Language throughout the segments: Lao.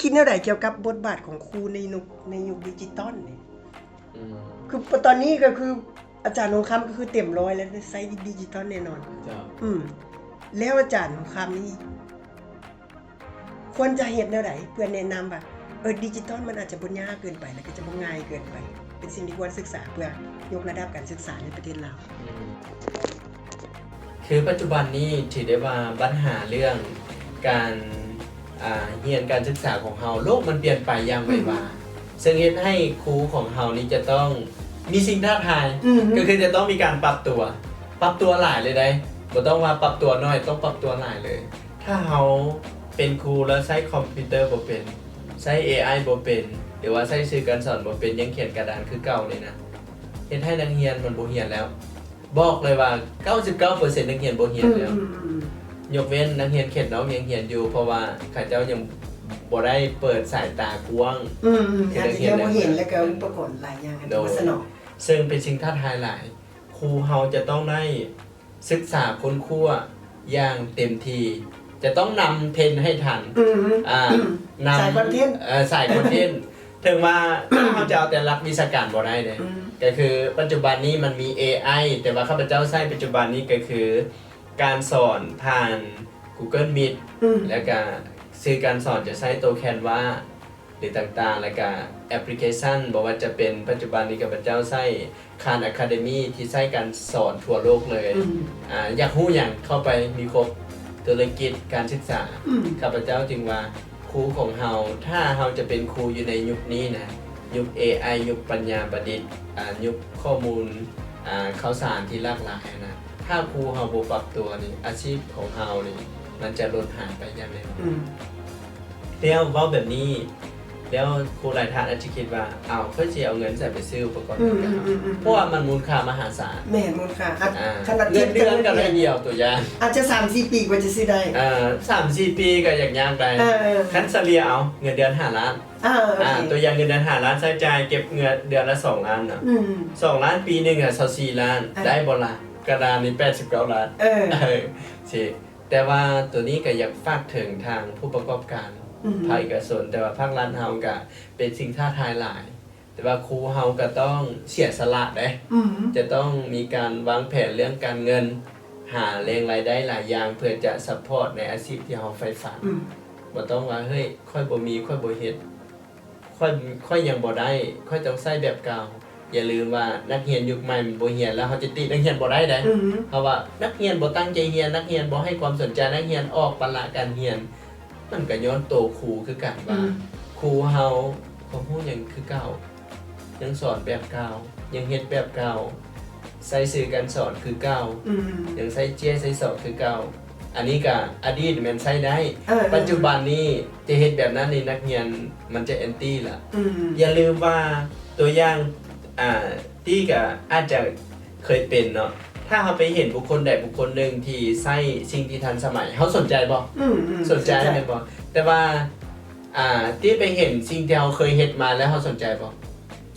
ຄິດແນວໃດກ່ຽວກັບບົດບາດຂອງຄູໃນຍຸກ ໃນຍຸກດິຈິຕອນນີ້? ອືມ ຄືຕອນນີ້ກໍຄືອາຈານທອງຄຳກໍຄືເຕັມຮ້ອຍແລ້ວ ໃຊ້ດິຈິຕອນແນ່ນອນ. ເຈົ້າ. ອືມ ແລ້ວອາຈານທອງຄຳນີ້ຄວນຈະເຮັດແນວໃດເພື່ອແນະນຳວ່າ ເອີ ດິຈິຕອນມັນອາດຈະບໍ່ຍາກເກີນໄປ ແລ້ວກໍຈະບໍ່ງ່າຍເກີນໄປ ເປັນສິ່ງທີ່ຄວນສຶກສາເພື່ອຍົກລະດັບການສຶກສາໃນປະເທດລາວ? ອືມ ຄືປັດຈຸບັນນີ້ຖືໄດ້ວ່າບັນຫາເລື່ອງການ ອ່າ ຮຽນການສຶກສາຂອງເຮົາ ໂລກມັນປ່ຽນໄປຢ່າງໄວວາ ອືມ ເຊິ່ງເຮັດໃຫ້ຄູຂອງເຮົານີ້ຈະຕ້ອງມີສິ່ງທ້າທາຍ ອືມ ກໍຄືຈະຕ້ອງມີການປັບຕົວ ປັບຕົວຫຼາຍເລີຍໃດ໋ ບໍ່ຕ້ອງວ່າປັບຕົວໜ້ອຍ ຕ້ອງປັບຕົວຫຼາຍເລີຍ. ຖ້າເຮົາເປັນຄູແລ້ວໃຊ້ຄອມພິວເຕີບໍ່ເປັນ ໃຊ້ເອໄອບໍ່ເປັນ ຫຼືວ່າໃຊ້ສື່ການສອນບໍ່ເປັນ ຍັງຂຽນກະດານຄືເກົ່ານີ້ນະ ເຮັດໃຫ້ນັກຮຽນມັນບໍ່ຮຽນແລ້ວ. ບອກເລີຍວ່າເກົ້າສິບເກົ້າເປີເຊັນນັກຮຽນບໍ່ຮຽນແລ້ວ ອືມໆໆ ຍົກເວັ້ນນັກຮຽນເຂດນອກຍັງຮຽນຢູ່ ເພາະວ່າເຂົາເຈົ້າຍັງບໍ່ໄດ້ເປີດສາຍຕາກວ້າງ ອືມໆ ອາດຈະຍັງບໍ່ເຫັນ ແລ້ວກໍອຸປະກອນຫຼາຍຢ່າງ ໂດຍ ອາດຈະບໍ່ສະໜອງ ເຊິ່ງເປັນສິ່ງທ້າທາຍຫຼາຍ. ຄູເຮົາຈະຕ້ອງໄດ້ສຶກສາຄົ້ນຄວ້າຢ່າງເຕັມທີ່ ຈະຕ້ອງນຳເທຣນໃຫ້ທັນ ອືມ ອ່າ ນຳ ສາຍຄອນເທັນ ເອີ ສາຍຄອນເທັນ ເຖິງວ່າເຮົາຈະເອົາແຕ່ຫຼັກວິຊາການບໍ່ໄດ້ເດ້ ອືມ ກໍຄືປັດຈຸບັນນີ້ມັນມີເອໄອ ແຕ່ວ່າຂ້າພະເຈົ້າໃຊ້ປັດຈຸບັນນີ້ກໍຄືການສອນຜ່ານ Google Meet ອືມ ແລ້ວກະສື່ການສອນຈະໃຊ້ໂຕ Canva ຫຼືຕ່າງໆ ແລ້ວກະແອັບພລິເຄຊັນ ບໍ່ວ່າຈະເປັນ ປັດຈຸບັນນີ້ຂ້າພະເຈົ້າໃຊ້ Khan Academy ທີ່ໃຊ້ການສອນທົ່ວໂລກເລີຍ ອືມ ອາ ຢາກຮູ້ຫຍັງເຂົ້າໄປມີຄົບ ທຸລະກິດ ການສຶກສາ ອືມ ຂ້າພະເຈົ້າຈຶ່ງວ່າຄູຂອງເຮົາ ຖ້າເຮົາຈະເປັນຄູຢູ່ໃນຍຸກນີ້ນະ ຍຸກເອໄອ ຍຸກປັນຍາປະດິດ ອາ ຍຸກຂໍ້ມູນ ອາ ຂ່າວສານທີ່ຫຼາກຫຼາຍນະ ຖ້າຄູເຮົາບໍ່ປັບຕົວນີ້ ອາຊີບຂອງເຮົານີ້ມັນຈະຫຼຸດຫາຍໄປຢ່າງແນ່ນອນ ອືມ ແລ້ວເວົ້າແບບນີ້ ແລ້ວຄູຫຼາຍທ່ານອາດຈະຄິດວ່າ ອ້າວ ຂ້ອຍຊິເອົາເງິນໃສໄປຊື້ອຸປະກອນ ອືມ ຕ່າງໆ ອືມ ອືມ ອືມ ເພາະວ່າມັນມູນຄ່າມະຫາສານ ແມ່ນ ມູນຄ່າ ອາ ຂະໜາດ ເງິນເດືອນກໍໄດ້ດຽວ ຕົວຢ່າງ ອາດຈະສາມສີ່ປີກວ່າຈະຊື້ໄດ້ ເອີ ສາມສີ່ປີກໍຢາກຍາກໄດ້ ເອີ ຄັນສະເລ່ຍເອົາ ເງິນເດືອນຫ້າລ້ານ ເອີ ໂອເຄ ອາ ຕົວຢ່າງເງິນເດືອນຫ້າລ້ານ ໃຊ້ຈ່າຍເກັບເງິນເດືອນລະສອງລ້ານເນາະ ອືມ ສອງລ້ານ ປີໜຶ່ງອະ ຊາວສີ່ລ້ານ ເອີ ໄດ້ບໍ່ລະ? ກະດານນີ້ແປດສິບເກົ້າລ້ານ ເອີ ເອີ ຊິ ແຕ່ວ່າໂຕນີ້ກໍຢາກຝາກເຖິງທາງຜູ້ປະກອບການ ອືມ ພາກເອກະຊົນ ແຕ່ວ່າພາກລັດເຮົາກະເປັນສິ່ງທ້າທາຍຫຼາຍ ແຕ່ວ່າຄູເຮົາກໍຕ້ອງເສຍສະຫຼະເດ້ ອືມ ຈະຕ້ອງມີການວາງແຜນເລື່ອງການເງິນ ຫາແຫຼ່ງລາຍໄດ້ຫຼາຍຢ່າງ ເພື່ອຈະຊັບພອດໃນອາຊີບທີ່ເຮົາໃຝ່ຝັນ ອືມ ບໍ່ຕ້ອງວ່າ ເຮີ້ຍ ຂ້ອຍບໍ່ມີ ຂ້ອຍບໍ່ເຮັດ ຂ້ອຍ ຂ້ອຍຍັງບໍ່ໄດ້ ຂ້ອຍຕ້ອງໃຊ້ແບບເກົ່າ. ຢ່າລືມວ່ານັກຮຽນຍຸກໃໝ່ມັນບໍ່ຮຽນ ແລ້ວເຮົາຈະຕິນັກຮຽນບໍ່ໄດ້ເດ້ ອືມ ເພາະວ່ານັກຮຽນບໍ່ຕັ້ງໃຈຮຽນ ນັກຮຽນບໍ່ໃຫ້ຄວາມສົນໃຈ ນັກຮຽນອອກປະລະການຮຽນ ມັນກໍຍ້ອນໂຕຄູຄືກັນວ່າ ອືມ ຄູເຮົາຄວາມຮູ້ຍັງຄືເກົ່າ ຍັງສອນແບບເກົ່າ ຍັງເຮັດແບບເກົ່າ ໃຊ້ສື່ການສອນຄືເກົ່າ ອືມ ຍັງໃຊ້ເຈ້ຍໃຊ້ສອກຄືເກົ່າ. ອັນນີ້ກະອະດີດແມ່ນໃຊ້ໄດ້ ເອີ ເອີ ປັດຈຸບັນນີ້ຈະເຮັດແບບນັ້ນນີ້ ນັກຮຽນມັນຈະແອນຕີລະ ອືມ ຢ່າລືມວ່າ ຕົວຢ່າງ ອ່າ ຕີກະອາດຈະເຄີຍເປັນເນາະ ຖ້າເຮົາໄປເຫັນບຸກຄົນໃດບຸກຄົນໜຶ່ງທີ່ໃຊ້ສິ່ງທີ່ທັນສະໄໝ ເຮົາສົນໃຈບໍ່? ອືມ ອືມ ສົນໃຈ ສົນໃຈ ແມ່ນບໍ່? ແຕ່ວ່າ ອ່າ ຕີໄປເຫັນສິ່ງທີ່ເຮົາເຄີຍເຮັດມາແລ້ວ ເຮົາສົນໃຈບໍ່?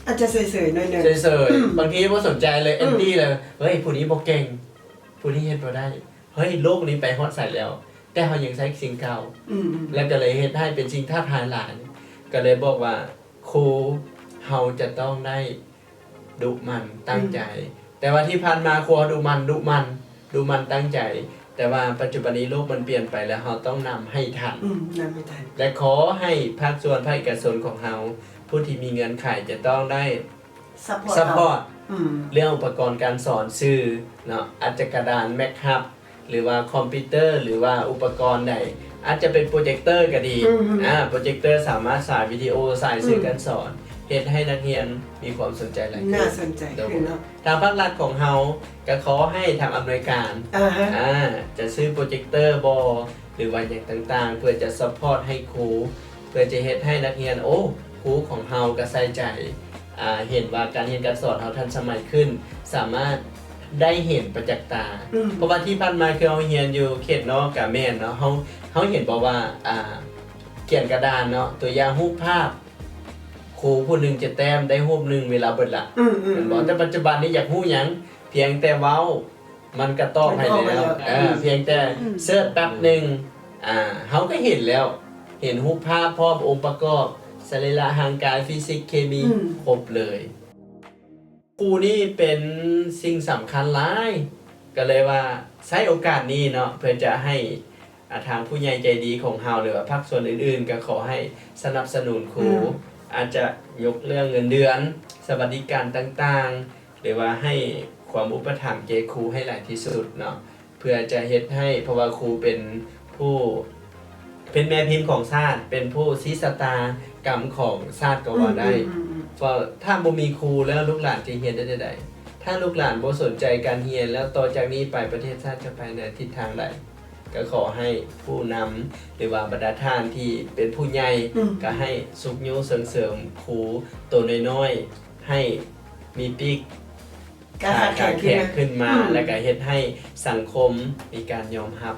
ອາດຈະເສີຍໆໜ້ອຍໜຶ່ງ ເສີຍໆ ອືມ ບາງທີບໍ່ສົນໃຈເລີຍ ອືມ ແອນຕີເລີຍ ເຮີ້ຍ ຜູ້ນີ້ບໍ່ເກັ່ງ ຜູ້ນີ້ເຮັດບໍ່ໄດ້ ເຮີ້ຍ ໂລກນີ້ໄປຮອດໃສແລ້ວ ແຕ່ເຮົາຍັງໃຊ້ສິ່ງເກົ່າ ອືມ ແລ້ວກໍເລີຍເຮັດໃຫ້ເປັນສິ່ງທ້າທາຍຫຼາຍ ກໍເລີຍບອກວ່າ ຄູເຮົາຈະຕ້ອງໄດ້ດຸໝັ່ນຕັ້ງໃຈ ອືມ ແຕ່ວ່າທີ່ຜ່ານມາ ຄູເຮົາດຸໝັ່ນ ດຸໝັ່ນ ດຸໝັ່ນຕັ້ງໃຈ ແຕ່ວ່າປັດຈຸບັນນີ້ໂລກມັນປ່ຽນໄປແລ້ວ ເຮົາຕ້ອງນຳໃຫ້ທັນ ອືມ ນຳໃຫ້ທັນ ແລະ ຂໍໃຫ້ພາກສ່ວນພາກເອກະຊົນຂອງເຮົາ ຜູ້ທີ່ມີເງື່ອນໄຂຈະຕ້ອງໄດ້ ຊັບພອດ ຊັບພອດ ອືມ ເລື່ອງອຸປະກອນການສອນ ສື່ເນາະ ອາດຈະກະດານ ແມັກຮັບ ຫຼືວ່າຄອມພິວເຕີ ຫຼືວ່າອຸປະກອນໃດ ອາດຈະເປັນໂປຣເຈັກເຕີກໍດີ ອືມ ອາ ໂປຣເຈັກເຕີສາມາດສາຍວິດີໂອ ສາຍສື່ ອືມ ການສອນ ເຮັດໃຫ້ນັກຮຽນມີຄວາມສົນໃຈຫຼາຍຂຶ້ນ ໜ້າສົນໃຈ ໂດຍ ຂຶ້ນເນາະ ທາງພາກລັດຂອງເຮົາກໍຂໍໃຫ້ທາງອຳນວຍການ ອາຮະ ອາ ຈະຊື້ໂປຣເຈັກເຕີບໍ່ ຫຼືວ່າຫຍັງຕ່າງໆ ເພື່ອຈະຊັບພອດໃຫ້ຄູ ເພື່ອຈະເຮັດໃຫ້ນັກຮຽນ ໂອ້ ຄູຂອງເຮົາກໍໃສ່ໃຈ ອ່າ ເຫັນວ່າການຮຽນການສອນເຮົາທັນສະໄໝຂຶ້ນ ສາມາດໄດ້ເຫັນປະຈັກຕາ ອືມ ເພາະວ່າທີ່ຜ່ານມາຄືເຮົາຮຽນຢູ່ເຂດນອກກະແມ່ນເນາະ ເຮົາ ເຮົາເຫັນບໍ່ວ່າ ອ່າ ຂຽນກະດານເນາະ ຕົວຢ່າງຮູບພາບ ຄູຜູ້ໜຶ່ງຈະແຕ້ມໄດ້ຮູບໜຶ່ງເວລາເບິດລະ ອືມໆ ແມ່ນບໍ່? ແຕ່ປັດຈຸບັນນີ້ຢາກຮູ້ຫຍັງ ພຽງແຕ່ເວົ້າ ມັນກະຕອບໃຫ້ແລ້ວ ມັນອອກມາແລ້ວ ເອີ ອືມ ພຽງແຕ່ ອືມ ເສີດແປັບໜຶ່ງ ອ່າ ເຮົາກະເຫັນແລ້ວ ເຫັນຮູບພາບພ້ອມ ອົງປະກອບສະລີລະຮ່າງກາຍ ຟີຊິກ ເຄມີ ອືມ ຄົບເລີຍ. ຄູນີ້ເປັນສິ່ງສຳຄັນຫຼາຍ ກໍເລີຍວ່າໃຊ້ໂອກາດນີ້ເນາະ ເພື່ອຈະໃຫ້ ອາ ທາງຜູ້ໃຫຍ່ໃຈດີຂອງເຮົາ ຫຼືວ່າພາກສ່ວນອື່ນໆ ກໍຂໍໃຫ້ສະໜັບສະໜູນຄູ ອືມ ອາດຈະຍົກເລື່ອງເງິນເດືອນ, ສະຫວັດດີການຕ່າງໆ ຫຼືວ່າໃຫ້ຄວາມອຸປະຖຳແກ່ຄູໃຫ້ຫຼາຍທີ່ສຸດເນາະ ເພື່ອຈະເຮັດໃຫ້ ເພາະວ່າຄູເປັນຜູ້ ເປັນແມ່ພິມຂອງຊາດ, ເປັນຜູ້ຊີ້ຊະຕາກຳຂອງຊາດກໍວ່າໄດ້. ອືມໆໆໆ ເພາະຖ້າບໍ່ມີຄູແລ້ວ ລູກຫຼານຈະຮຽນໄດ້ແນວໃດ? ຖ້າລູກຫຼານບໍ່ສົນໃຈການຮຽນແລ້ວ ຕໍ່ຈາກນີ້ໄປປະເທດຊາດຈະໄປໃນທິດທາງໃດ? ກໍຂໍໃຫ້ຜູ້ນຳ ຫຼືວ່າບັນດາທ່ານທີ່ເປັນຜູ້ໃຫຍ່ ອືມ ກໍໃຫ້ຊຸກຍູ້ສົ່ງເສີມຄູໂຕນ້ອຍໆ ໃຫ້ມີປີກ ການຂາດແຄນຂຶ້ນມາ ອືມ ແລ້ວກໍເຮັດໃຫ້ສັງຄົມມີການຍອມຮັບ